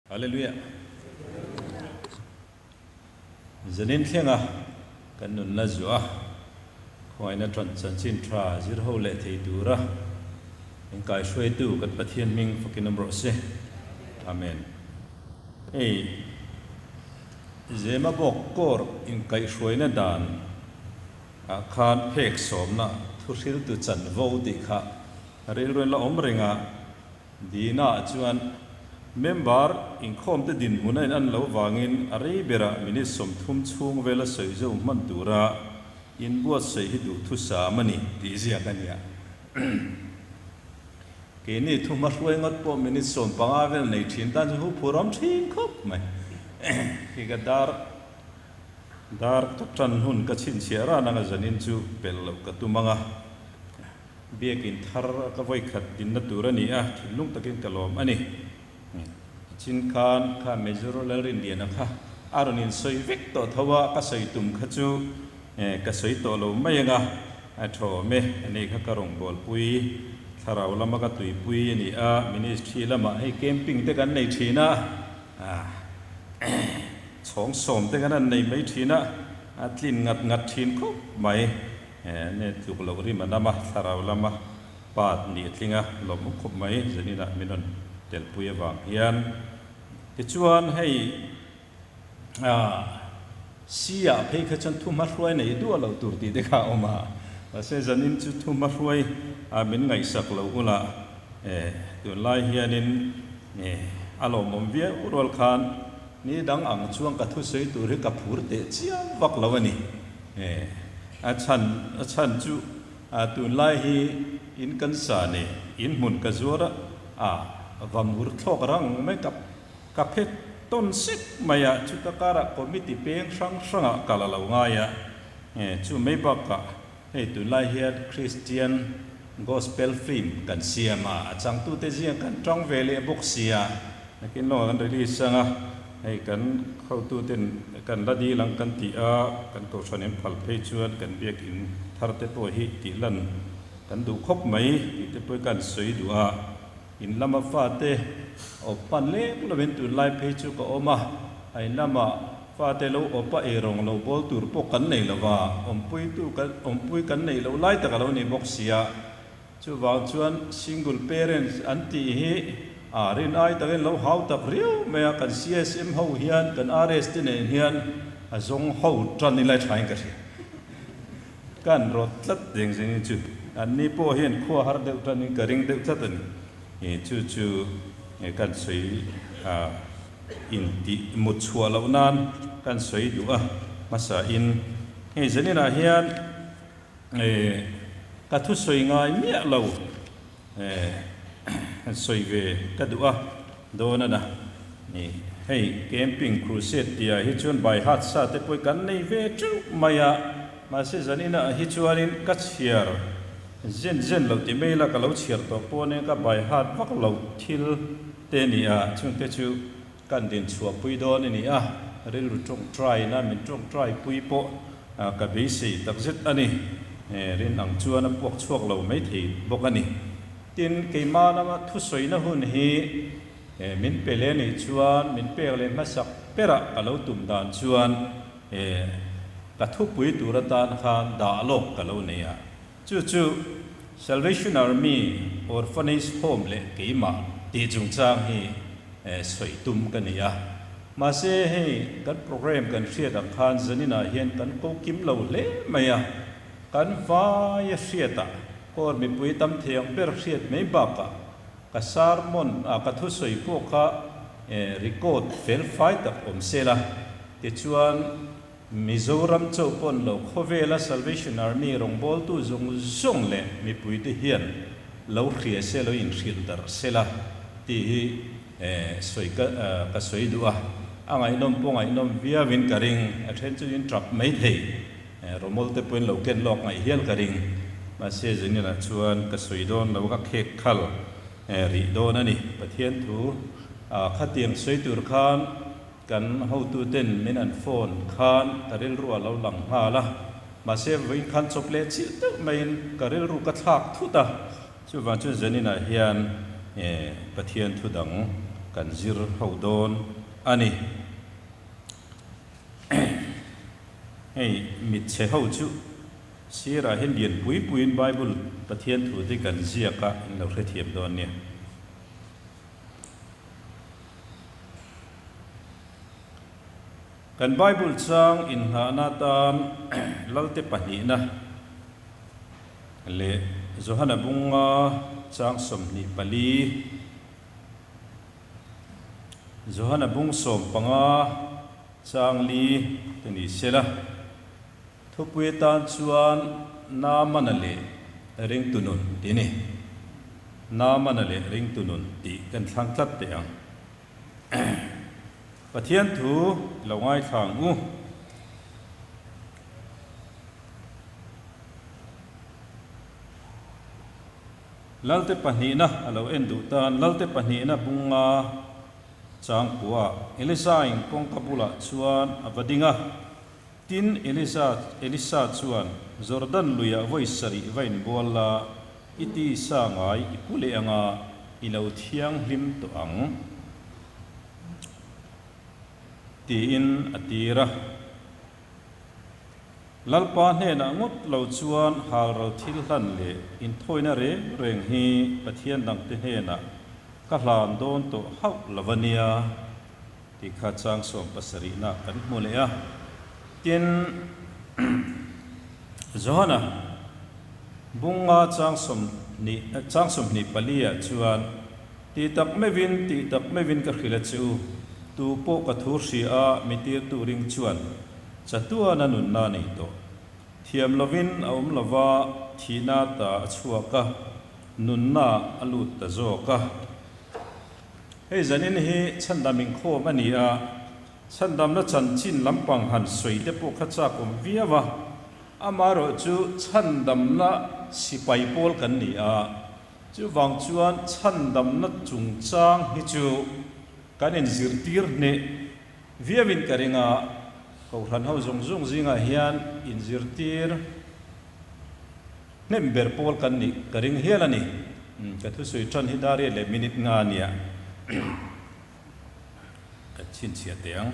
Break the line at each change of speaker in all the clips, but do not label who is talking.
Hallelujah! Zanin thlenga kan nunna zuah khawngaihna tan chanchin tha zir ho leh thei tura min kaihruaitu kan Pathian hming fakin awm rawh se. Amen. Hei Zema bawk kawr inkaihhruaina dan ah khan phek sawmna thuhriltu chanvo tih kha rilruin la awm reng a. Dina chuan member inkhawmte dinhmun a in-an loh vangin a rei berah minute 30 chhung vela sawi zo hman tura inbuatsaih hi duhthusam a ni tih ziak a nia. Keini thu hmahruai ngawt pawh minute 15 vel nei thin tan chu huphur awm thin khawp mai. Khi ka dar dar ka tan hun ka chhinchhiah ran anga zanin chu pelh loh ka tum ang a. Biakin thar ka vawi khat dinna tur a ni a, thinlung takin ka lawm a ni. Tichin khan kha Major Lalrinliana kha a rawn insawi vek tawh tho a, ka sawi tum kha chu ka sawi tawh lo mai ang a, a thawm e, ani kha ka rawngbawlpui, thlarau lama ka tuipui a ni a, ministry lamah hei camping te kan nei thin a, chhawng sawm te kan han nei mai thin a, a tlin ngat ngat thin khawp mai. He ne tluk loh rim a nam a, thlarau lama pa nih a tling a, lawmawm khawp mai zaninah min rawn telpui avang hian. Tichuan hei ah si ah phei kha chuan thu hmahruai nei duah loh tur tih te kha a awm a, mahse zanin chu thu hmahruai ah min ngaihsak lo ula eh tunlai hianin eh a lawmawm viau rual khan ni dang ang chuan ka thusawi tur hi ka phur teh chiam vak lo a ni. A chhan a chhan chu tunlai hi in kan sa nei in hmun ka zuar a, a va mur thlawk rang mai ka ka phe tawn sek mai a, chuta karah committee peng hrang hrangah kal a lo ngai a, chu mai bakah hei tunlai hian Christian Gospel film kan siam a, a changtute ziang kan tang ve leh bawk sia, nakin lawngah kan release ang a, hei kan hotuten kan la dil ang kan tih a, kan kohhran in phal phei chuan kan biakin thar te pawh hi tih lan kan duh khawp mai tih te pawh kan sawi duh a, in lama fate awp hman lek lovin tunlai phei chu ka awm a, a in lamah Fate lo awp a eirawng lo bawl tur pawh kan nei lo va, awmpuitu kan awmpui kan neih loh lai tak a lo ni bawk si a. Chuvang chuan single parents an tih hi a rin ai takin lo hau tak riau mai a, kan CSM ho hian kan RS te nen hian a zawng ho tan ila thain ka hria. Kan rawt tlat deng zingin chu anni pawh hian khua har deuh tanin ka ring deuh tlat a ni. Chu chu kan sawi a. Intih mut chhuah loh nan kan sawi duh a, hmasa in hei zaninah hian ka thusawi ngai miah lo sawi ve ka duh a dawn a na. Hei camping crusade tihah hi chuan by heart sa te pawh kan nei ve teuh mai a, mahse zaninah hi chuanin ka chhiar zen zen loh ti mai ila ka lo chhiar tawh pawh nen ka by heart vak loh thil Te ni a, chungte chu kan din chhuahpui dawn a ni a, rilru tawngtaina min tawngtaipui pawh ka beisei takzet a ni. Rin ang chuan a puak chhuak lo maithei bawk a ni. Tin, keimah lama thusawina hun hi min pe leh nih chuan min pek leh hmasak berah ka lo tum dan chuan ka thupui tur atan khan dah lawk ka lo nei a. Chu chu Salvation Army Orphanage Home leh keimah tih chungchang hi sawi tum ka ni a. Mahse hei kan program kan hriat ang khan zaninah hian kan ko kim lo hle mai a. Kan vaia hriatah kawr mipui tam thei ang ber hriat mai bakah ka sermon ah ka thusawi pawh kha record fel fai tak awm sela tichuan Mizoram chauh pawn lo khawvela Salvation Army rawngbawltu zawng zawng leh mipuite hian lo hria se lo inhrilh darh sela tih hi sawi ka ka sawi duh a, a ngaihnawm pawh ngaihnawm viauin ka ring, a then chu in tap mai thei, rawmawl te pawhin lo ken lawk ngaih hial ka ring, mahse Zenila chuan ka sawi dawn lo ka khek khal rih dawn a ni, Pathian thu khatiang sawi tur khan. Kan hotuten min an phone khan ka rilru a lo lang nghal a, mahse vawiin khan chawp leh chilh deuh maiin ka rilru ka thlak thut a, chuvang chuan Zaninah hian Pathian thu dang kan zir ho dawn a ni. Hei mitchhe ho chu sirah hian lian pui puiin Bible Pathian thu te kan ziak a, in lo hrethiam dawn nia. Kan Bible chang inngahna atan Lalte pahnihna leh Johana bunga chang 24, Johana bung 15 chang li te ni sela, thupui atan chuan Naamana leh Ringtu Nun tih a ni. Naamana leh Ringtu Nun tih kan thlang tlat teh ang. Pathian thu lo ngaithla ang u. Lalte pahnihna a lo en duh tan Lalte pahnihna bunga changkua Elisa-in kawngka bulah chuan a va ding a. Tin, Elisa, Elisa chuan, Jordan luiah vawi sarih va inbual la, i tisa ngai i pu leh anga i lo thianghlim tawh ang, tiin a tir a. Lalpa hnenah ngawt lo chuan halral thil hlan leh inthawina reng reng hi Pathian dangte hnenah ka hlan dawn tawh hauh lo a nia. Tih kha chang 70 nah kan hmu leh a. Tin, Johana bunga chang 20, chang 24 ah chuan, Tih tak meuhin, tih tak meuhin ka hrilh a che u, tu pawh ka thu hria a mi tirtu ring chuan chatuana nunna a nei tawh. Thiam lovin a awm lova, thihna ta a chhuak a, nunna a lut ta zawk a. Hei zanin hi chhandam inkhawm a ni a, chhandamna chanchin lampang han sawi te pawh kha chak awm viau a, amaherawhchu chhandamna sipai pawl kan ni a, chuvang chuan chhandamna chungchang hi chu kan inzirtir hneh viauin ka ring a, Kohhran ho zawng zawng zingah hian inzirtir. Hnem ber pawl kan nih ka ring hial a ni. Ka thusawi tan hi dar riat leh minute nga a nia. Ka chhinchhiah teh ang.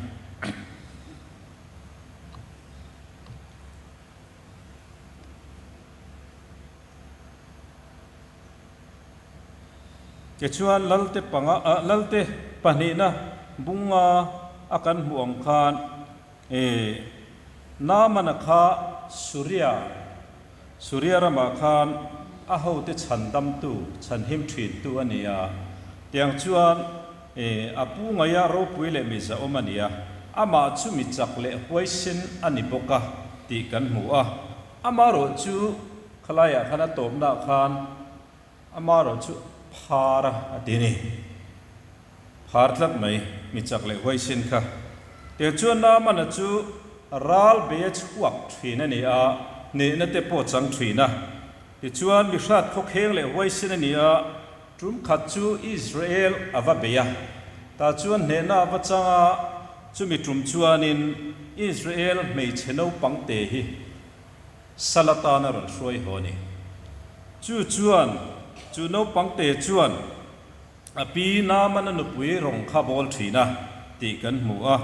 Tichuan Lalte panga ah Lalte pahnihna bunga a kan hmuh ang khan E, Naamana kha Suria, Suria ramah khan a hote chhandamtu, chhanhim thintu a ni a. Tiang chuan, e, a pu ngaia ropui leh mi zahawm a ni a, amah chu mi chak leh huaisen a ni bawk a tih kan hmu a. Amaherawh chu khalaiah khan a tawpnaah khan Amaherawh chu phar a ti a ni. Phar tlat mai, mi chak leh huaisen kha. Tiang chuan Naamana chu ral bei a chhuak thin a ni a, hnehna te pawh chang thin a. Tichuan mi hrat khawkheng leh huaisen a ni a, tum khat chu Israel a va bei a. Tah chuan hnehna a va chang a, chumi tum chuanin Israel hmeichhe naupangte hi Sal atan a rawn hruai haw a ni. Chu chuan, chu naupang te chuan a pi Naamana nupui rawng kha bawl thin a tih kan hmu a.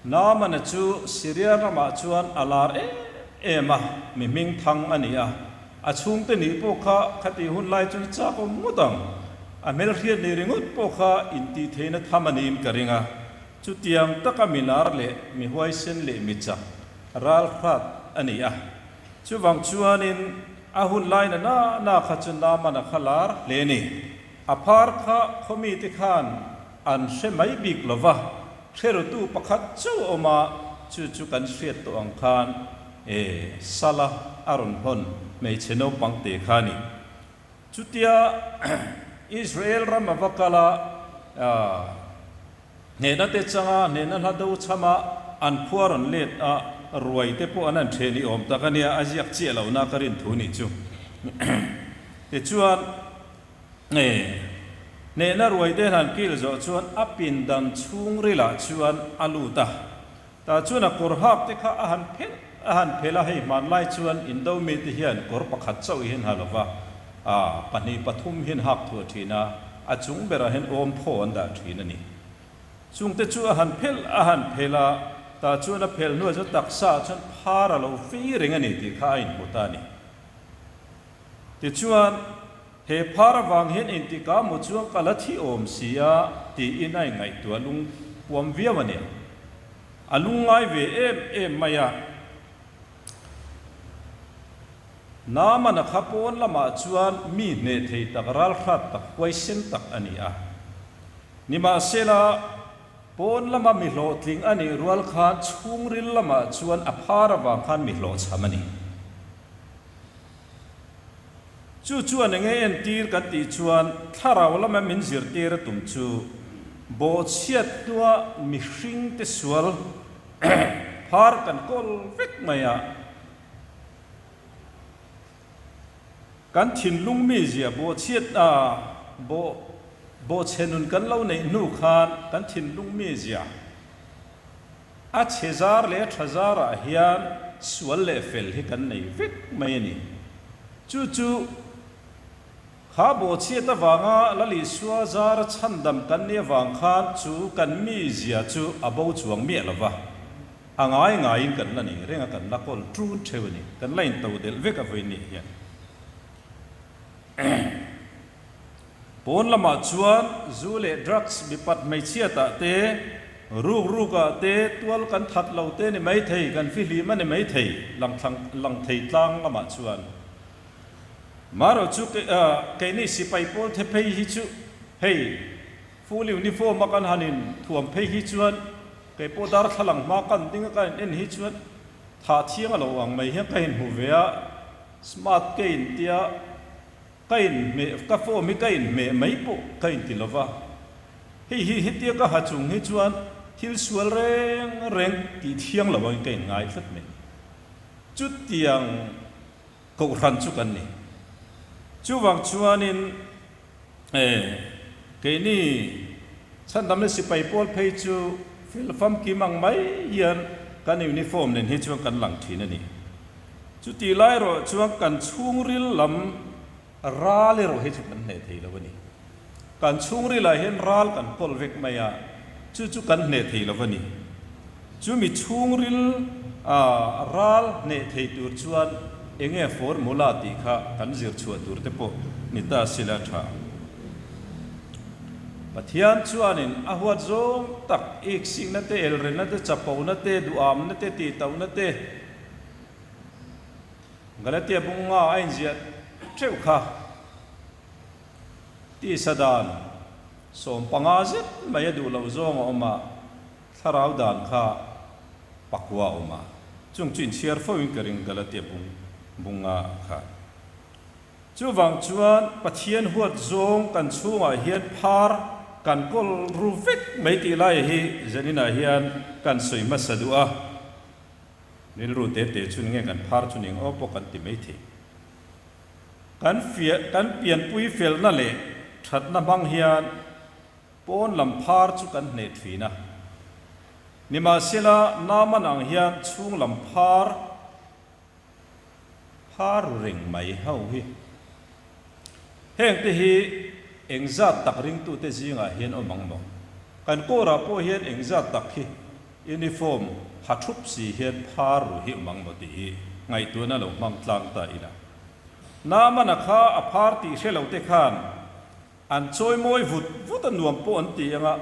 Naamana chu Syria ramah chuan a lar em em a, mi hming thang a ni a. A chhungte nih pawh kha khatih hun lai chuan chak awm ngawt ang. A hmelhriat nih ringawt pawh kha intihtheihna tham a niin ka ring a. Chutiang taka mi lar leh mi huaisen leh mi chak ral hrat a ni a. Chuvang chuanin a hun lai na na na kha chu Naamana kha lar hle a ni. A phar kha khawmite khan an hre mai bik lo va, hrerutu pakhat chauh a awm a, chu chu kan hriat tawh ang khan e Sala a rawn hawn hmeichhe naupang te kha a ni. Chutia Israel ram a va kal a, hnehna te changa hnehna hla do chham a, an khua rawn let a, ruai te pawh an han then i awm tak a nia, a ziak chiah lohna ka rin thu nih chu. Tichuan. Nge, hnehna ruai te han kil zawh chuan a pindan chhungrilah chuan a lut a, tah chuan a kawr hak te kha a han phelh A han phelh a, hei hmanlai chuan indo mite hian kawr pakhat chauh hi an ha lo va, pahnih pathum hi an hak thuah thin a, a chung berah hian awmphaw an dah thin a ni. Chungte chu a han phelh a han phelh a, tah chuan a phelh hnuah chuan taksa ah chuan phar a lo fei reng a ni tih kha a inhmu ta a ni. Tichuan, he phar avang hian intikah maw chuan ka la thi awm si a tiin a inngaihtuah lung puam viau a ni. A lungngai ve em em mai a. Naamana kha pawn lamah chuan mi hneh thei tak, ralhrat tak, huaisen tak a ni a. Nimahsela, pawn lama mi hlawhtling a nih rual khan chhungril lamah chuan a phar avang khan mi hlawhchham a ni. Chu chuan enge entir kan tih chuan thlarau lama min zirtir a tum chu bawhchhiat hnua mihringte sual phar kan kawl vek mai a. Kan thinlung mizia bawhchhiat a bawh bawhchhe nun kan lo neih hnu khan kan thinlung mizia A chhe zar leh a tha zarah hian sual leh fel hi kan nei vek mai a ni. Chu chu kha bawhchhiat avanga Lal Isua zara chhandam kan nih avang khan chu kan mizia chu a bo chuang miah lo va, a ngai ngaiin kan la nei reng a, kan la kawl ṭun ṭheuh a ni. Kan la into delh vek a vawiin nih hian. Pawn lamah chuan zu leh drugs mipat hmeichhiatah te, ruk rukah te, tual kan that lo te ni mai thei, kan fihlim a ni mai thei, lang thei tlang lamah chuan. Marawh chu keini sipai pawl the phei hi chu hei full uniform a kan han in thuam phei hi chuan kei pawh darthlalang hma kan ding a kan in en hi chuan thah thiang a lo ang mai hian ka inhmu ve a, smart ka intia. Ka inhmeh, ka form hi ka inhmeh mai pawh ka inti lo va, hei hi hetia ka ha chung hi chuan thil sual reng reng tih thiang lo angin ka inngai tlat mai. Chutiang kohhran chu kan ni. Chuvang chuanin keini chhandamna sipai pawl phei chu fel famkim ang mai hian kan uniform nen hi chuan kan lang thin a ni. Chutih lai erawh chuan kan chhungril lam ral erawh hi chu kan hneh thei lo a ni. Kan chhungrilah hian ral kan pawlh vek mai a, chu chu kan hneh thei lo a ni. Chumi chhungril ral hneh thei tur chuan eng nge formula tih kha kan zir chhuah tur te pawh ni ta sila tha. Pathian chuanin a huat zawng tak iksikna te, elrenna te, chapona te, duhamna te, tihtohna te, Galatia bunga a inziah teuh kha tisa dan 15 zet mai a duh loh zawng a awm a, thlarau dan kha pakua a awm a, chung chu inchhiar fo in ka ring Galatia bung bunga kha. Chuvang chuan Pathian huat zawng kan chhungah hian phar kan kawl ru vek mai tih lai hi zaninah hian kan sawi hmasa duh a. Rilru te te chu nge kan phar chu ning aw pawh kan ti mai thei. Kan fiah kan pianpui felna leh thatna hmang hian pawn lam phar chu kan hneh thin a. Nimahsela Naaman ang hian chhung lam phar Phar reng mai ho hi. Hengte hi engzat tak ringtute zingah hian awm ang maw? Kan kawrah pawh hian engzat tak hi uniform ha thup si hian phar ru hi awm ang maw tih hi ngaihtuahna lo hmang tlang ta ila. Naamana kha a phar tih hre lo te khan an chawimawi vut vut a nuam pawh an ti ang a,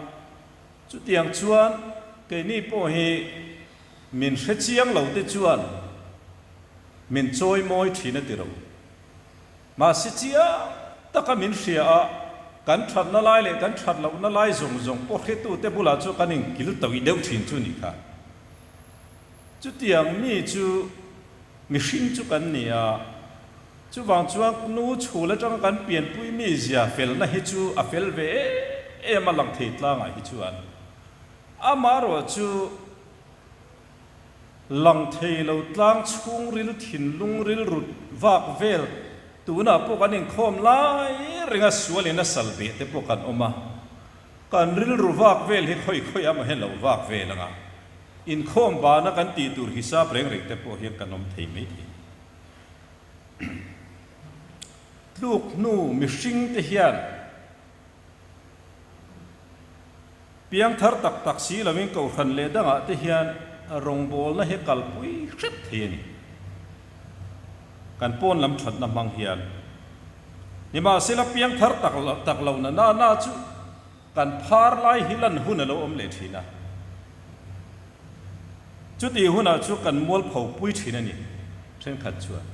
chutiang chuan keini pawh hi Min hre chiang lo te chuan min chawi mawi thin a ti ro. Mahse chiang taka min hria a, kan thatna lai leh kan that lohna lai zawng zawng pawh hretute bulah chu kan inkil tawih deuh thin chu ni kha. Chutiang mi chu mihring chu kan ni a, chuvang chuan nu chhul atanga kan pianpui mi zia felna hi chu a fel ve em em a lang thei tlangah hi chuan. Amaherawh chu lang thei lo tlang chhungril thinlung rilrut vak vel tunah pawh kan inkhawm lai renga sualin a sal beh te pawh kan awm a, kan rilru vak vel hi khawi khawi amahin lo vak vel ang a. Inkhawm bana kan tih tur hisap reng reng te pawh hian kan awm thei mai thei. Tluk hnu mihring te hian piangthar tak tak si lovin kohhran leh dangah te hian rawngbawlna hi kalpui hrep thei a ni. Kan pawn lam thatna hmang hian. Nimahsela piangthar tak tak lohna na na chu kan phar lai hi lan hun a lo awm leh thin a. Chutih hunah chu kan mualpho pui thin a ni, thenkhat chuan.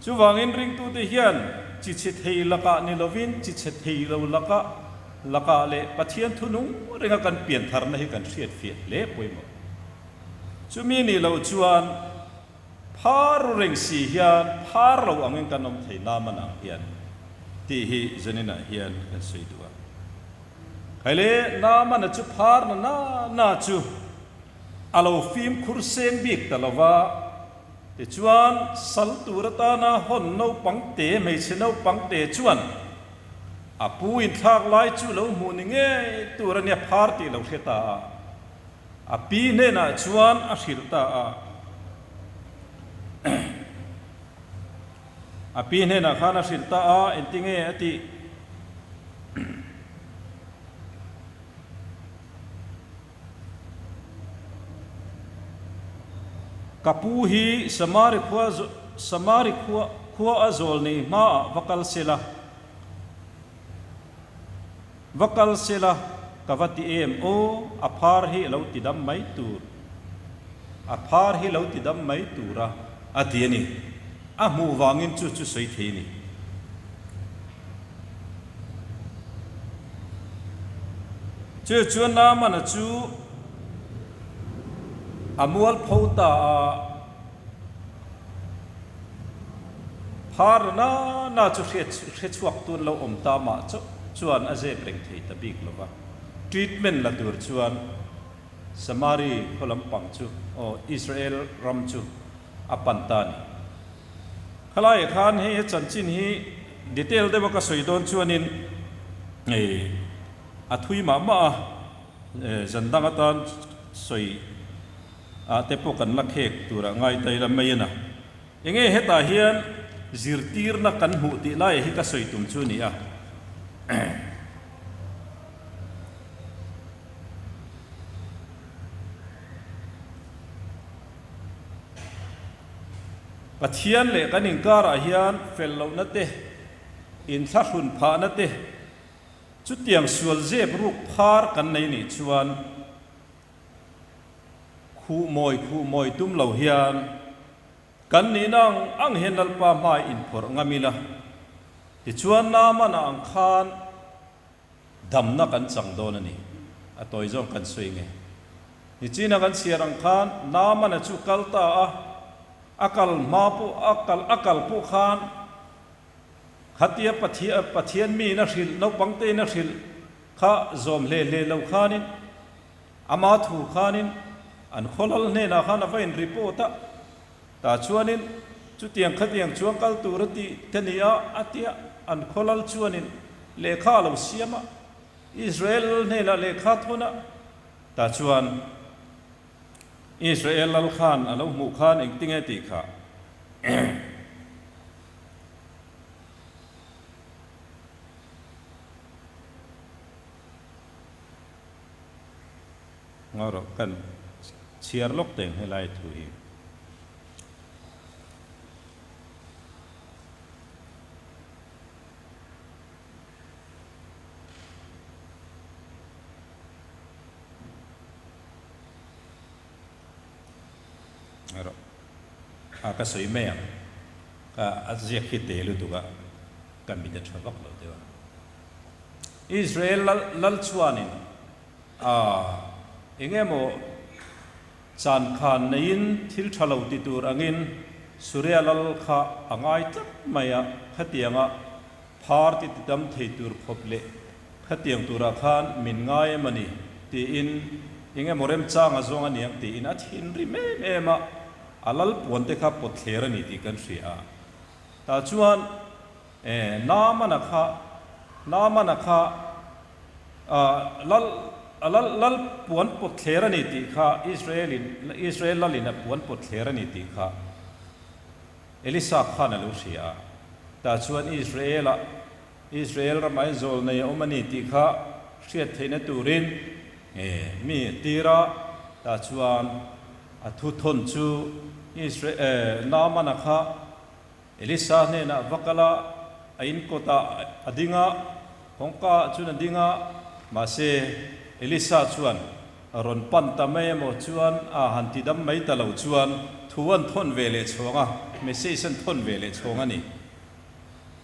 Chuvangin ringtute hian chi chhe thei lakah ni lovin chi chhe thei lo lakah lakah leh Pathian thunung renga kan piantharna hi kan hriatfiah hle pawimawh. Chumi nih loh chuan phar ru reng si hian phar lo angin kan awm thei naman ang hian tih hi zaninah hian kan sawi duh a. Khaile Naamana chu phar na na na chu a lo fimkhur seng bik ta lo va, tichuan sal tur atana hawn naupang te hmeichhe naupang te chuan a pu inthlak lai chu lo hmuh ni ngei tur a nia phar tih lo hre ta a, a pi hnenah chuan a hrilh ta a. A pi hnenah khan a hrilh ta a, engtinge a tih? Ka pu hi Samari khua Samari khua khua a zawl nei hmaah va kal se la, va kal se la ka va ti em aw, a phar hi a lo ti dam mai tur, a phar hi lo ti dam mai tur a, a ti a ni. A hmuh vangin chu chu sawi thei a ni. Chu chuan Naamana chu a mualpho ta a, phar na na chu hriat hre chhuak tun lo awm ta mah chauh chuan a zep reng thei ta bik lo va. Treatment la tur chuan Samari khaw lampang chu, aw Israel ram chu a pan ta a ni. Khalaiah khan hei he chanchin hi detail deuha ka sawi dawn chuanin hei a thui mah mah a, zan dang atan sawi ah te pawh kan la khek turah ngai ta ila mai a na. Enge hetah hian zirtirna kan hmuh tih laiah hi ka sawi tum chu a ni a. Pathian leh kan inkarah hian fel lohna te, inthlahrun phahna te, chutiang sual zep ruk phar kan nei nih chuan khuh mawi khuh mawi tum lo hian kan nihna ang ang hian Lalpa hmai inphawrh ngam ila, tichuan Naamana ang khan Damna kan chang dawn a ni. A tawi zawng kan sawi nge. Nichina kan chhiar ang khan Naamana chu kal ta a, a kal hma pawh a kal a kal pawh khan khatia Pathian Pathian miin a hrilh naupang tein a hrilh kha zawm hle hle lo khanin ama thu khanin an khawlal hnenah khan a va in report a. Tah chuanin chutiang khatiang chuan kal tur a tih te ni a, a tia an khaw lal chuanin lehkha a lo siam a, Israel lal hnenah lehkha thawn a, tah chuan Israel lal khan a lo hmuh khan engtinge tih kha. Ngaw rawh kan chhiar lawk teng helai thu hi. Ngaw rawh a ka sawi mai ang ka a ziak hi te lutuk a ka mit a tha vak lo deuh a. Israel lal lal chuanin A, eng emaw chan khan neiin thil tha lo ti tur angin Suria lal kha a ngai tlat mai a, khatianga phar ti ti dam thei tur khawp leh khatiang turah khan min ngai em a ni tiin eng emaw remchang a zawng a niang tiin a thinrim em em a, a lal puan te kha pawt thler a ni tih kan hria a. Tah chuan Naamana kha Naamana kha Lal. A lal lal puan pawt thler a ni tih kha Israel in Israel lalin a puan pawt thler a ni tih kha Elisa khan a lo hria a. Tah chuan Israel ah Israel ramah hian zawl nei a awm a ni tih kha hriat theihna turin mi a tir a. Tah chuan a thu thawn chu Israel Naamana kha Elisa hnenah va kal a, a in kawtah a ding a, kawngka ah chuan a ding a, mahse Elisa chuan a rawn pan ta mai emaw chuan a han ti dam mai ta lo chuan thu an thawn ve leh chhawng a, message an thawn ve leh chhawng a ni.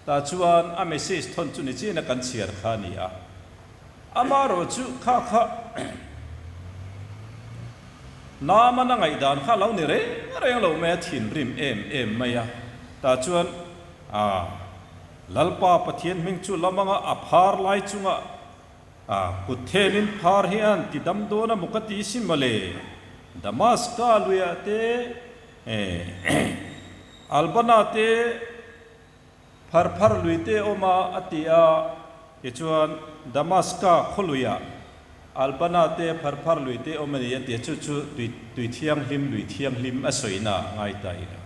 Tah chuan a message thawn chu ni chiahna kan chhiar kha a ni a. Amaherawh chu kha kha Naman a ngaihdan kha a lo ni reng reng lo mai a, thinrim em em mai a. Tah chuan a Lalpa Pathian hming chu lamanga a phar lai chunga a kut thelin phar hian ti dam dawn a maw ka ti si mawle. Damaska luiah te Albana te Pharphar lui te awm a, a ti a. Tichuan, Damaska khaw luiah Albana te Pharphar lui te awm a ni, a ti a. Chu chu tui tui thianghlim, lui thianghlim a sawina a ngai ta ila.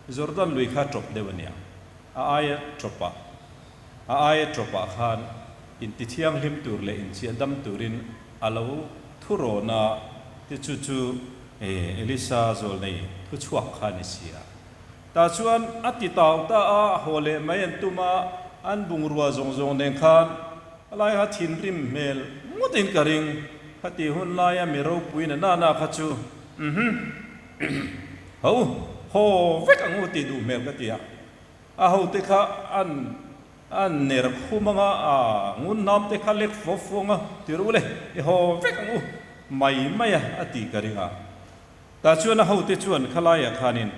Jordan lui kha ṭawp deuh a nia. A aia ṭawpah, a aia ṭawpah khan inti thianghlim tur leh inchiah dam turin a lo thurawn a, ti chu chu Elisa zawlnei thuchhuak kha a ni si a. Tah chuan a ti tau ta a, haw leh mai an tum a, an bungrua zawng zawng nen khan a lai kha thinrim hmel ngawtin ka ring. Khati hun laia mi ropui na nana kha chu uhmm ho haw vek ang u tih duh hmel ka ti a, a hote kha an an ner khum anga a ngun hnam te kha lek fawp fawng a ti ru le i haw vek ang u mai mai a a tih ka ring a. Tah chuan a hote chuan khalaiah khanin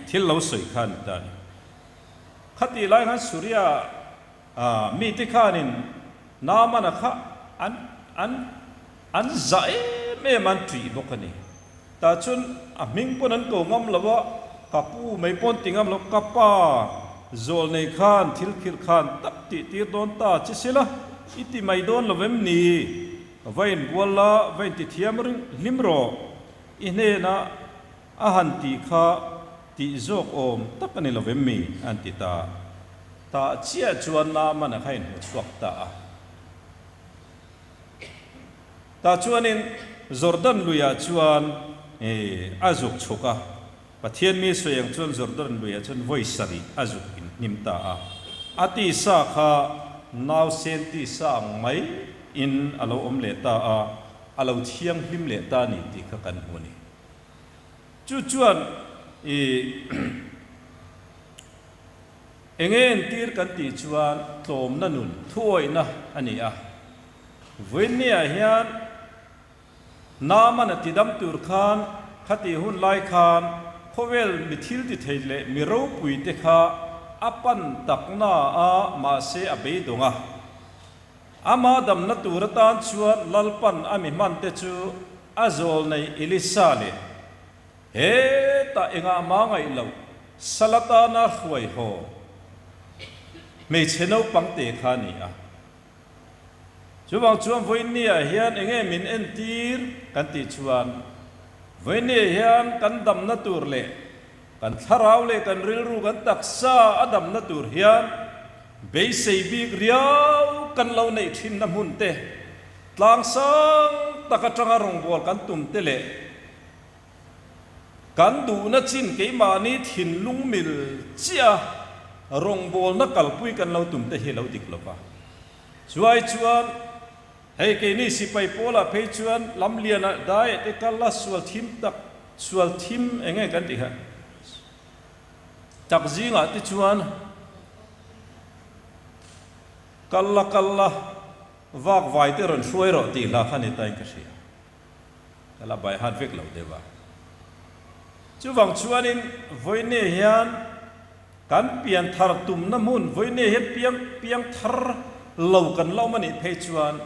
thil lo sawi kha a ni ta a ni. Khatih lai khan Suria mite khanin Naamana kha an an an zah em em a, an ṭih bawk a ni. Tah chuan a hming pawn an ko ngam lo a, ka pu mai pawn ti ngam lo, ka pa zawlnei khan thil khirh khan tak tih tir dawn ta che sela i ti mai dawn lo em ni? Va inbual la, va intithiam hlim rawh, i hnenah a han tih kha tih zawk awm tak a ni lo vem mi? an ti ta. Tah chiah chuan Naaman-a kha inhmu chhuak ta a. Tah chuanin Jordan luiah chuan a zuk chhuk a. Pathian mi sawi ang chuan Jordan luiah chuan vawi sarih a zuk inhnim ta a. A tisa kha nausen tisa ang mai in a lo awm leh ta a, a lo thianghlim leh ta a ni tih kha kan hmu a ni. Chu chuan i enge entir kan tih chuan tlawmna nun thuawihna a ni a. Vawiinniah hian Naaman a tidam tur khan khatih hun lai khan khawvel mi thil ti thei leh mi ropui te kha a pan tak na a mahse a beidawng a. Ama damna tur atan chuan Lalpan a mi hman te chu a zawl nei Elisa leh hetah engah mah ngaih loh sal atana hruai haw hmeichhe naupang te kha a ni a. Chuvang chuan vawiinniah hian enge min entir kan tih chuan vawiinniah hian kan damna tur leh kan thlarau leh kan rilru kan taksa a damna tur hian beisei bik riau kan lo neih thinna hmun te, tlang sang tak atanga rawngbâwl kan tum te leh Kan duhna chin keimahni thinlung mil chiah a rawngbawlna kalpui kan lo tum te hi a lo dik lo va. Chuai chuan hei keini sipai pawlah phei chuan lamlianah diet te kal a sual thim tak sual thim eng nge kan tih kha tak zingah te chuan kal la kal la vak vai te rawn hruai rawh tih hla kha ni ta in ka hria. Ka la bai hat vek lo deuh a. Chuvang chuanin vawiine hian kan pian thar tumna hmun, vawiine hian piang piang thar lo kan la awm a nih phei chuan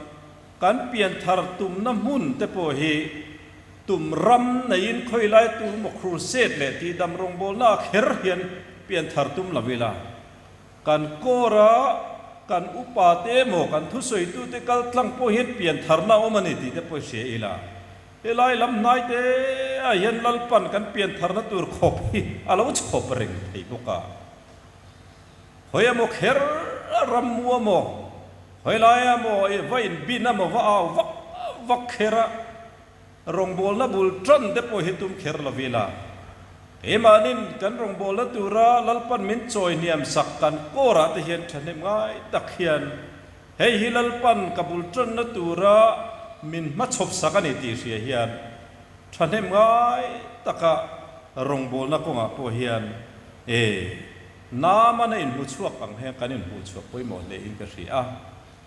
kan pian thar tumna hmun te pawh hi tum ram neiin khawi lai tu maw crusade leh tihdam rawngbawlna ah kher hian pian thar tum lo ila kan kawra. kan upa te emaw kan thusawitute kal tlang pawh hian piantharna a awm a ni tih te pawh hria ila. Helai lam hnai te ah hian Lalpan kan piantharna tur khawp hi a lo chhawp reng thei bawk a. Hawi emaw kher ram mu emaw, hawi lai emaw i va inbin emaw va au vak vak kher a, Rawngbawlna bul tan te pawh hi tum kher lo ila, keimahnin kan rawngbawlna tura Lalpan min chawi hniam sak kan kawrah te hian thahnem ngai tak hian hei hi Lalpan ka bul tanna tura min hmachhawp sak a ni tih hria hian thahnem ngai taka rawngbawlna kawngah pawh hian e Naamana inhmuchhuak ang hian kan inhmuhchhuak pawimawh hle in ka hria a,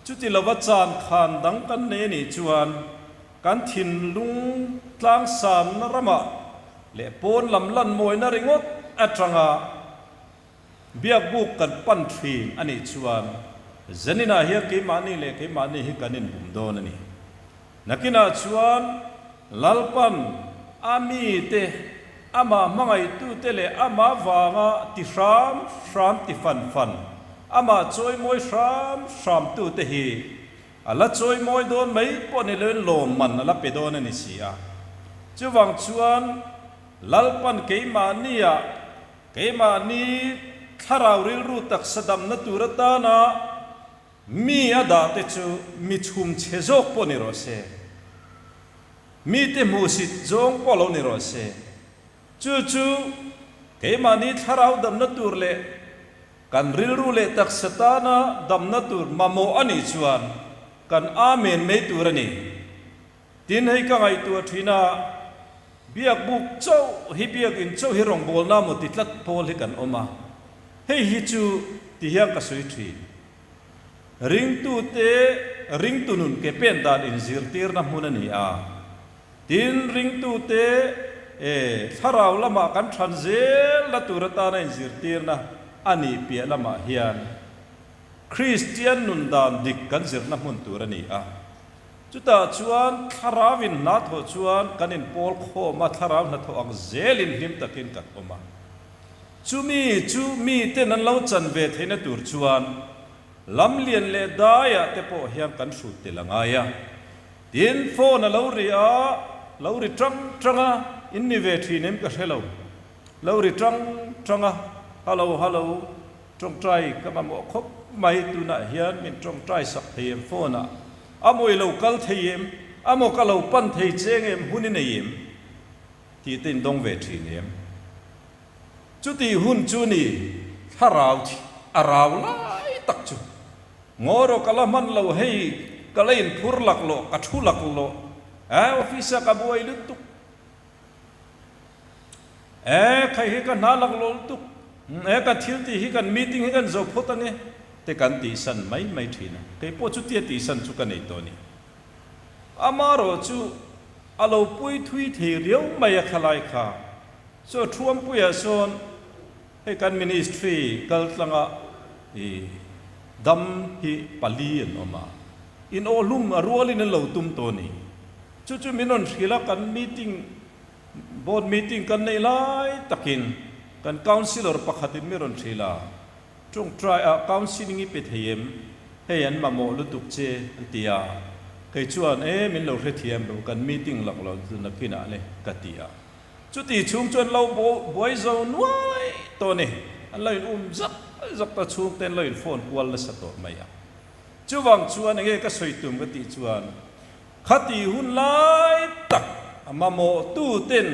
chuti lova chan khan dang kan nei a nih chuan Kan thinlung tlangsanna ramah leh pawn lam lan mawina ringawt atanga biakbuk kan pan thin a nih chuan Zeninah hian keimahni leh keimahni hi kan inbum dawn a ni. Nakinah chuan Lalpan a mite, amah hmangaihtute leh amah vanga ti hram hram ti fan fan, amah chawimawi hram hramtute hi A la chawimawi dawn mai pawh ni loin lawmman a la pe dawn a ni si a. Chuvang chuan Lalpan keimahnia keimahni thlarau rilru taksa damna tur atana mi a dah te chu mi chhum chhe zawk pawh ni rawh se, mite hmuhsit zawng pawh lo ni rawh se, chu chu keimahni thlarau damna tur leh Kan rilru leh taksa tana damna tur mamawh a nih chuan kan Amen mai tur a ni. Tin, hei ka ngaihtuah thin a, Biakbuk chauh hi biakin chauh hi rawngbawlna maw ti tlat pawl hi kan awm a, hei hi chu ti hian ka sawi thin. Ringtute ringtu nun ke pen dan inzirtirna hmun a ni a. Tin, ringtute e thlarau lamah kan than zel la tur atana inzirtirna a nih piah lamah hian Kristian nun dan dik kan zirna hmun tur a ni a. Chutah chuan thlarauin hna thawh chuan kan inpawl khawm a, thlarau hnathawh ang zelin hlim takin kan awm a. Chumi chu miten an lo chan ve theihna tur chuan lam lian leh daiah te pawh hian kan hrut tel a ngai a. Tin, phone a lo ri a, lo ri tang tang a, in ni ve thin em ka hre lo. Lo ri tang tang a, Hallo, hallo, tawngtai ka mamawh khawp mai, tunah hian min tawngtai sak thei em phone ah? A maw i lo kal thei em? A maw ka lo pan thei cheng em? Hun i nei em? Tih te in dawng ve thin em? Chutih hun chu ni thlarau a rau lai tak chu. Ngaw rawh ka la hman lo hei ka la in phur lak loh ka thu lak loh eh office ah ka buai lutuk eh khai hi ka hna lak loh lutuk eh ka thil tih hi kan meeting hi kan zo phawt ange te kan tihsan mai mai thin a kei pawh chutia tihsan chu ka nei tawh a ni amarawh chu a lo pui thui thei riau mai a khalai kha chaw thuampuiah sawn Hei kan ministry kaltlanga i dam hi pali an awm a, in awhlum a rualin an lo tum tawh a ni. Chu chu min rawn hrilh a, kan meeting, board meeting kan neih lai takin kan councillor pakhatin min rawn hrilh a, tawngtai ah counselling i pe thei em? Hei an mamawh lutuk che an ti a, kei chuan e min lo hrethiam ru kan meeting lak lo chu nakinah le ka ti a. Chuti chhung chuan lo buai zo nuai tawh a ni. An lo in um zak zak ta chhung te an lo in phone kual nasa tawh mai a. Chuvang chuan enge ka sawi tum ka tih chuan khati hun lai tak a mamawh tu ten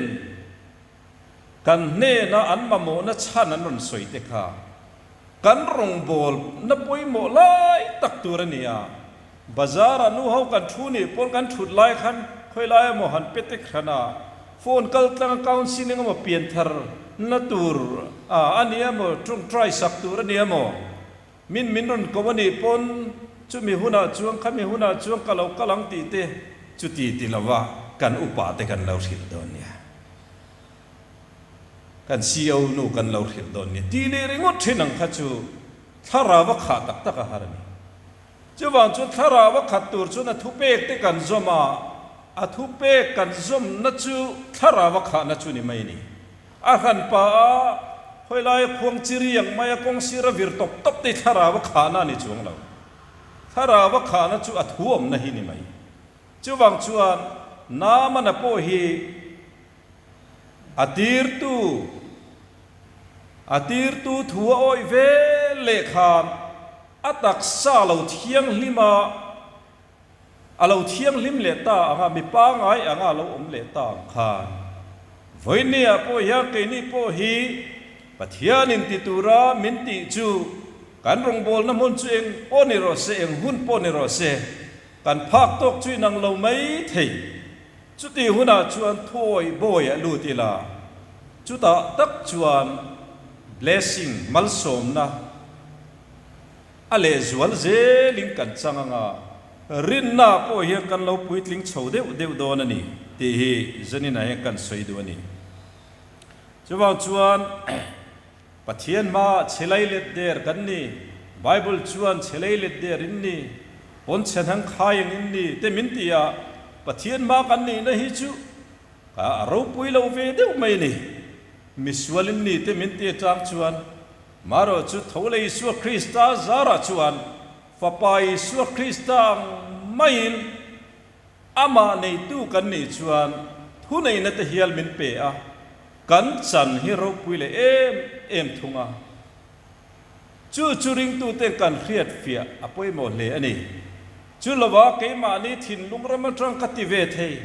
kan hnena an mamawhna chhan an rawn sawi te kha kan rawngbawlna pawimawh lai tak tur a ni a. Bazar ah nu ho kan thu nih pawn kan thut lai khan khawi lai emaw han pe tek hran a, phone kal tlang a counselling emaw pianthar na tur a a ni emaw tawngtai sak tur a ni emaw min min rawn ko a nih pawn chumi hunah chuan khami hunah chuan ka lo kal ang tih te chuti ti lova kan upa te kan lo hrilh dawn nia. Kan CO nu kan lo hrilh dawn nia tih leh ringawt thin ang kha chu thlarau a khah tak tak a har a ni. Chuvang chu thlarau a khat tur chuan a thupek te kan zawm a, a thupek kan zawmna chu thlarau a khahna chu ni mai a ni. A hran pa a, hawi laia khuang chi riang mai a kawng sir a vir tawp tawp te hi thlarau a khahna a ni chuang lo. Thlarau a khahna chu a thu awmna hi ni mai. Chuvang chuan Naamana pawh hi a tirtu a tirtu thu a awih ve leh khan a taksa lo thianghlim a, a lo thianghlim leh ta ang a, mi pangai anga a lo awm leh ta ang khan. Vawinia pawh hian keini pawh hi Pathianin ti tura min tih chu kan rawngbawlna hmun chu eng pawh ni rawh se, eng hun pawh ni rawh se, kan phak tawk chu inang lo mai thei. Chuti hunah chuan thuawi bawi a lut ila, chutah tak chuan blessing, malsawmna, a lehzual zelin kan chang anga, rinna pawh hian kan lo puitling chho deuh deuh dawn a ni tih hi Zaninah hian kan sawi duh a ni. Chuvang chuan Pathian hmaah chhe lei let der kan ni, Bible chuan chhe lei let der in ni, pawnchhe hnang khai ang in ni te min ti a, Pathian hma kan nihna hi chu a ropui lo ve deuh mai a ni. Misual in ni te min ti atang chuan marawh chu tho leh Isua Krista zarah chuan Fapa Isua Krista ang maiin Amah neitu kan nih chuan thuneihna te hial min pe a, kan chan hi ropui leh em em thung a. Chu chu ringtuten kan hriat fiah a pawimawh hle a ni. Chu lova keimahni thinlung ram atang ka ti ve thei,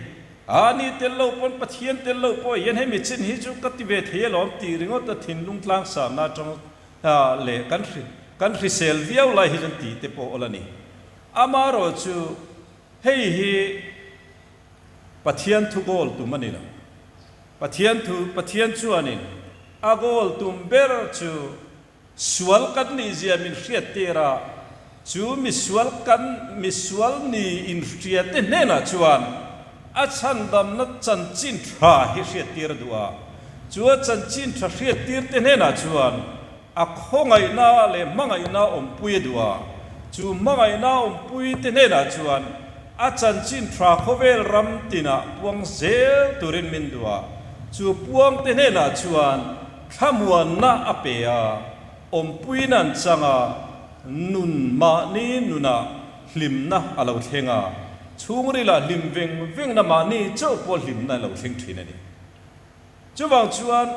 a ni tel lo pawn Pathian tel lo pawh hian hemi chin hi chu ka ti ve thei alawm tih ringawt a thinlung tlangsarna atang leh kan kan hrisel viau lai hi chuan tih te pawh awl a ni. Amaherawhchu Hei hi Pathian thu goal tum a ni lo. Pathian thu, Pathian chuanin a goal tum ber chu sual kan nihzia min hriattir a, chu misual kan misual ni inhriate hnenah chuan a chhandamna chanchin tha hi hriattir a duh a, chu a chanchin tha hriattirte hnenah chuan A khawngaihna leh hmangaihna awmpui a duh a, chu hmangaihna awmpuite hnenah chuan a chanchin tha khawvel ram tinah puang zel turin min duh a, chu puangte hnenah chuan thlamuanna a pe a, awmpuiin an chang a, nun mahni nunah hlimna a lo thleng a, chhungrilah hlim veng vengna mahni chauh pawh hlimna a lo thleng thin a ni. Chuvang chuan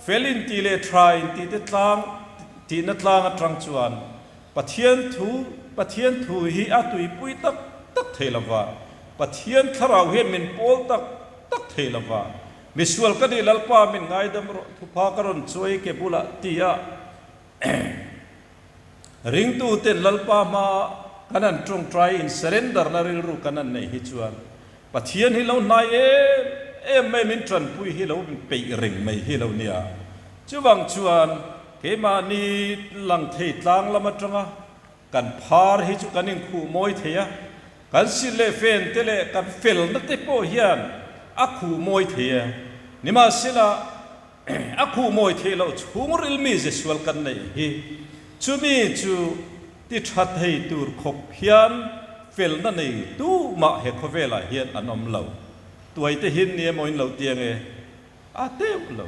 fel inti leh tha inti te tlang tihna tlang atang chuan Pathian thu Pathian thu hi a tuipui tak tak thei lova, Pathian thlarau hian min pawl tak tak thei lova, misual ka nih Lalpa min ngaidam rawh thupha ka rawn chuai ke bulah tia Ringtuten Lalpa hma kan han tawngtai in surrender na rilru kan han neih hi chuan Pathian hi lo hnai em em mai min tanpui hi lo peih reng mai hi lo nia. Chuvang chuan keimahni lang thei tlang lam atanga kan phar hi chu kan inkhuh mawi thei a, kan sil leh fen te leh kan felna te pawh hian a khuh mawi thei e. Nimahsela, A khuh mawi theih loh chhungril mi ze sual kan neih hi chumi chu ti tha thei tur khawp hian felna nei tu mah he khawvelah hian an awm lo. Tuaite hi ni emaw in lo ti ange? A teuh lo.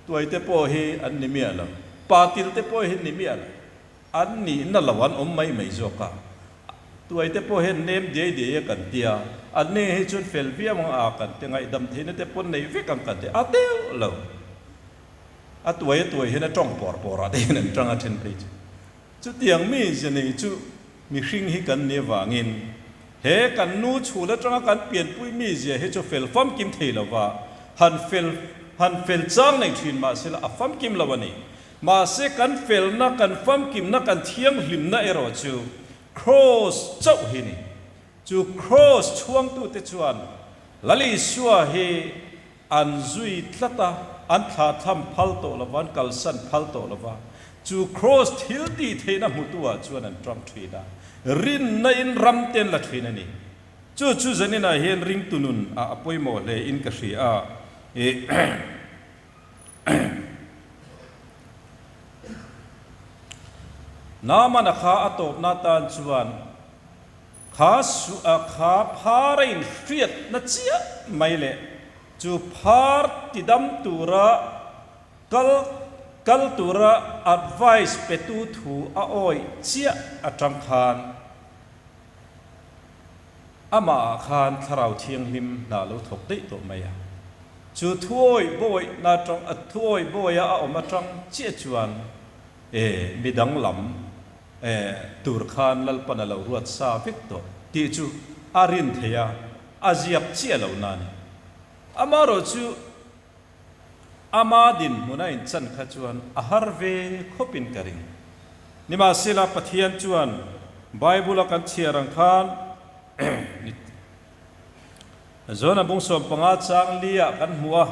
Tuaite pawh hi an ni miah lo. Patil te pawh hi ni miah lo. An nihna lo an awm mai mai zawk a, tuaite pawh hian nem diai diai a kan tia, an ni hi chuan fel viau ang a kan ti, ngaihdam theihna te pawn nei vek ang kan ti, a deuh lo. A tuai a tuai hian a tawng pawr pawr ah te hian an tang a then phei chu. Chutiang mi ze nei chu mihring hi kan nih avangin he kan nu chhul atanga kan pianpui mizia hi chu fel famkim thei lova han fel han fel chang nei thin mahsela a famkim lo a ni. Mahse kan felna, kan famkimna, kan thianghlimna erawh chu Kraws chauh hi ni. Chu Kraws chhuangtute chuan Lal Isua hi an zui tlat a, an thlahthlam phal tawh lo va, an kalsan phal tawh lo va. Chu Kraws thil tih theihna hmutu-ah chuan an tang thin a, rinna in ram te an la thin a ni. Chu chu zaninah hian ringtu nun ah a pawimawh hle in ka hria a. Naamana kha a tawpna tan chuan kha kha phar a inhriatna chiah mai leh chu phar tidam tura kal kal tura advice petu thu a awih chiah atang khan. Amahah khan Thlarau Thianghlim hna lo thawk daih tawh mai a. Chu thuawih bawihna atang, thuawih bawiha a awm atang chiah chuan e midang lam e tur khan Lalpan a lo ruat sa vek tawh tih chu a rin theih a, a ziak chiah lo na a ni. Amaherawh chu Ama dinhmun a inchan kha chuan a har ve khawpin ka ring. Nimahsela, Pathian chuan Bible-a kan chhiar ang khan Jona bung 15 chang li-ah kan hmu a,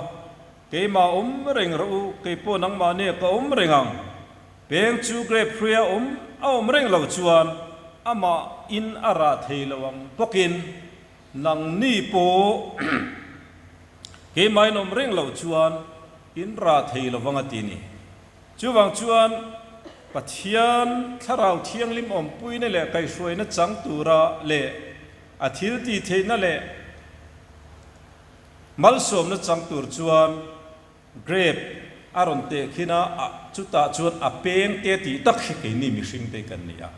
Keimah awm reng rawh u, kei pawh nangmahni ka awm reng ang. Peng chu grape hruia awm a awm reng lo chuan amah in a rah thei lo ang bawkin Nangni pawh keimahin awm reng loh chuan in rah thei lo vang a ti ni. Chuvang chuan Pathian Thlarau Thianghlim awmpuina leh kaihhruaina chang tura leh a thil tih theihna leh malsawmna chang tur chuan grape a rawn teh khin a, chutah chuan a peng te tih tak hi keini mihring te kan ni a.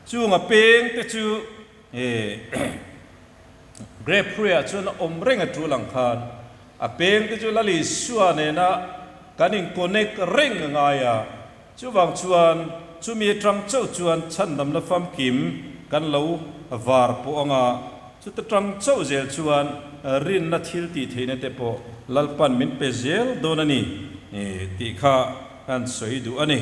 Chung a peng te chu Grape hruaiah chuan a awm reng a tul ang khan a peng te chu Lal Isua nena kan in connect reng a ngai a, chuvang chuan chumi atang chauh chuan chhandamna famkim kan lo var pawh ang a, chuta tang chauh zel chuan rinna thil tih theihna te pawh Lalpan min pe zel dawn a ni tih kha kan sawi duh a ni.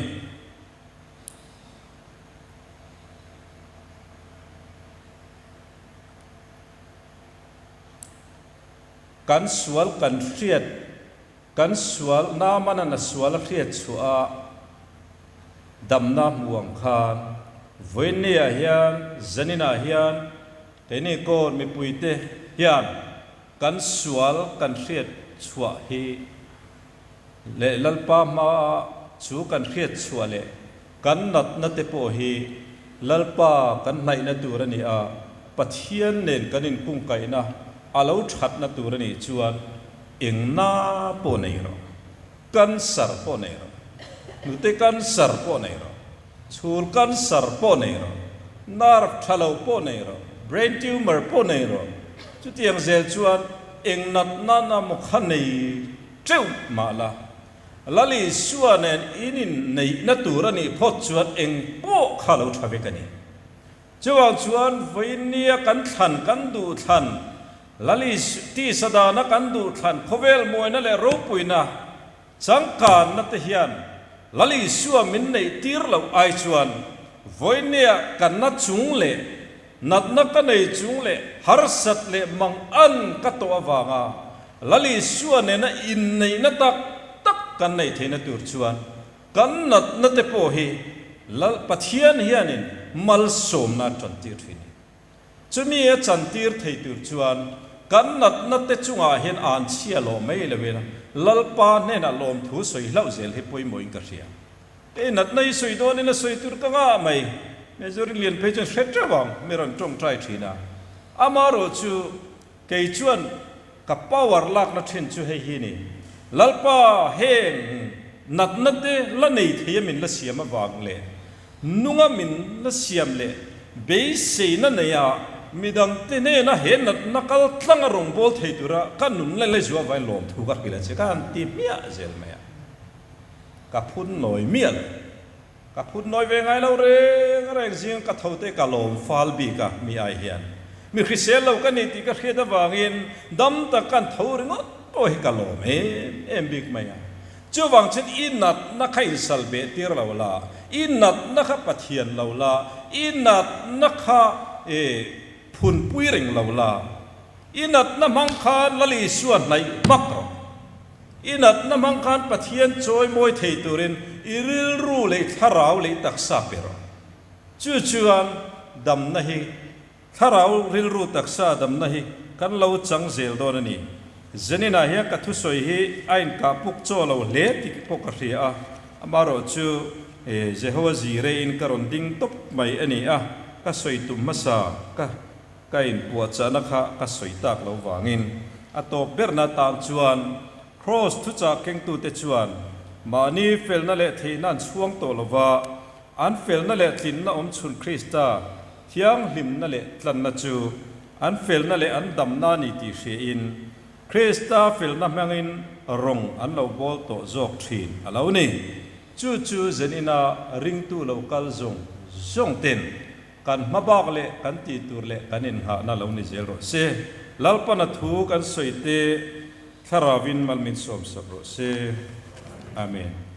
Kan sual kan hriat, kan sual Naamana na sual a hriat chhuah a damna hmu ang khan vawiinniah hian zaninah hian keini kawn mipuite hian kan sual kan hriat chhuah hi leh Lalpa hmaa chu kan hriat chhuah leh kan natna te pawh hi Lalpa kan hnaihna tur a ni a, Pathian nen kan inkungkaihna a lo thatna tur a nih chuan engna pawh nei rawh, cancer pawh nei rawh, hnute cancer pawh nei rawh, chhul cancer pawh nei rawh, nerve tha lo pawh nei rawh, brain tumor pawh nei rawh, chutiang zel chuan eng natna na maw kha nei teuh mah la, Lal Isua nen in inneihna tur a nih phawt chuan eng pawh kha lo tha vek a ni. Chuvang chuan vawiinnia kan thlan kan duh thlan, Lal Isu tisa dana kan duh thlan khawvel mawina leh ropuina changkanna te hian Lal Isua min neih tir loh ai chuan vawiinnia kan na chung leh Natna ka nei chung leh harsat leh mang an ka tawh avanga Lal Isua nena inneihna tak tak kan neih theihna tur chuan kan natna te pawh hi Lal Pathian hianin malsawmna a chantir thin a ni. Chumi a chantir thei tur chuan kan natna te chungah hian an chhia lawh mai loin Lalpa hnenah lawmthu sawi hlauh zel hi pawimawhin ka hria. Hei natna hi sawi dawnin a sawi tur ka ngah mai. Major lian phei chuan hre teuh ang, mi rawn tawngtai thin a. Amaherawh chu kei chuan ka power lakna thin chu hei hi ni. Lalpa heng natna te la nei thei a min la siam avang leh nunga min la siam leh beiseina nei a midangte hnena he natna kal tlanga rawngbâwl thei tura ka nun la leh zuah avangin lawmthu ka hrilh a che ka han ti hmiah zel mai a. Ka phun nawi miah lo. Ka phun nawi ve ngai lo reng reng zing ka tho te ka lawm fal bik a mi ai hian. Mi hrisel lo ka ni tih ka hriat avangin dam tak kan tho ringawt pawh hi ka lawm em em bik mai a. Chuvang chuan i natna kha insal beh tir lo la, i natna kha Pathian lo la, i natna kha phunpui reng lo la, i natna hmang khan Lal Isua hnaih hmak rawh. I natna hmang khan Pathian chawimawi thei turin i rilru leh i thlarau leh i taksa pe rawh. Chu chuan damna hi, thlarau rilru taksa damna hi kan lo chang zel dawn a ni. Zeninah hian ka thusawi hi a inkah puk chaw lo hle tih pawh ka hria a, amaherawh chu Jehovah Jireh-in ka rawn ding tawp mai a ni a, ka sawi tum hmasa ka. Ka inpuahchahna kha ka sawi tak lo vangin a tawp berna atan chuan Kraws thuchah kengtute chuan mahni felna leh theihna an chhuang tawh lo va, an felna leh tlinna awm chhun Krista thianghlimna leh tlanna chu An felna leh an damna a ni tih hriain Krista felna hmangin rawng an lo bawl tawh zawk thin a lo ni. Chu chu zenina ringtu lo kal zawng zawng ten kan hmabak leh kan tih tur leh kan innghahna lo ni zel rawh se. Lalpana thu kan sawi te Thlarauvin mal min sawmsak rawh se. Amen.